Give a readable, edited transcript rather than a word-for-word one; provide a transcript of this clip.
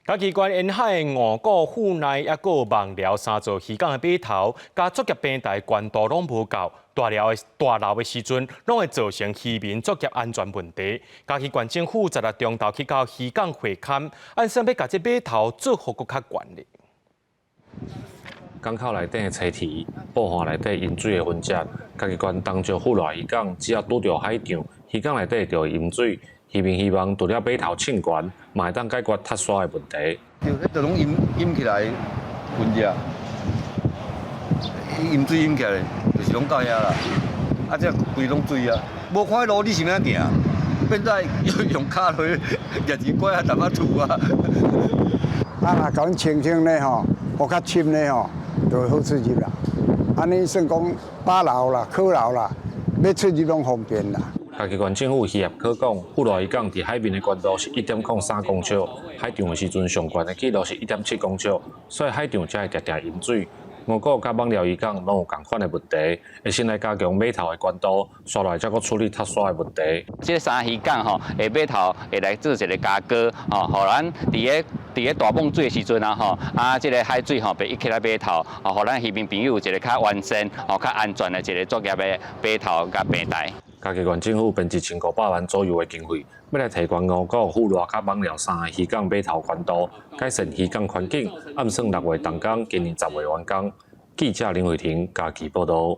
嘉義縣沿海五股富內抑閣枋寮三座漁港的碼頭，佮作業平台懸度攏無夠，大潮的大流的時陣，攏會造成漁民作業安全問題。嘉義縣政府十六中晝去到漁港會勘，按算欲共這碼頭做予閣較懸咧。港口內底的車堤、布岸內底淹水的痕跡，嘉義縣東石富賴漁港只要拄著海漲，漁港內底就會淹水。漁民希望除了碼頭凊懸，嘛會當解決塌沙的問題。對，彼就攏淹淹起來，痕跡，淹水淹起來，就是攏到遐啦。啊，這規攏水啊，無看彼路你是欲按怎行？變做用用跤落去，蜈一拐啊，淡仔吐啊。啊，若共阮清清咧吼，予較深咧吼，就會好出入啦。按呢算講打流啦、靠流啦，欲出入攏方便啦。嘉義縣政府漁業科講，富賴漁港佇海面的懸度是1.03公尺，海漲的時陣上懸的記錄是1.7公尺，所以海漲才會定定淹水。五股佮枋寮漁港攏有仝款的問題，會先來加強碼頭的懸度，煞來才閣處理塌沙的問題。這個三漁港吼，的碼頭會來做一個加高，吼，予咱佇咧大猛水的時陣啊，吼，啊，這個海水吼，袂溢起來碼頭，吼，予咱漁民朋友有一個較完善、吼，較安全的一個作業的碼頭佮平台。嘉義縣政府編1500萬左右的經費，欲來提懸五股、富賴佮枋寮三個漁港碼頭懸度，改善漁港環境，按算6月動工，今年10月完工。記者林慧婷嘉義報道。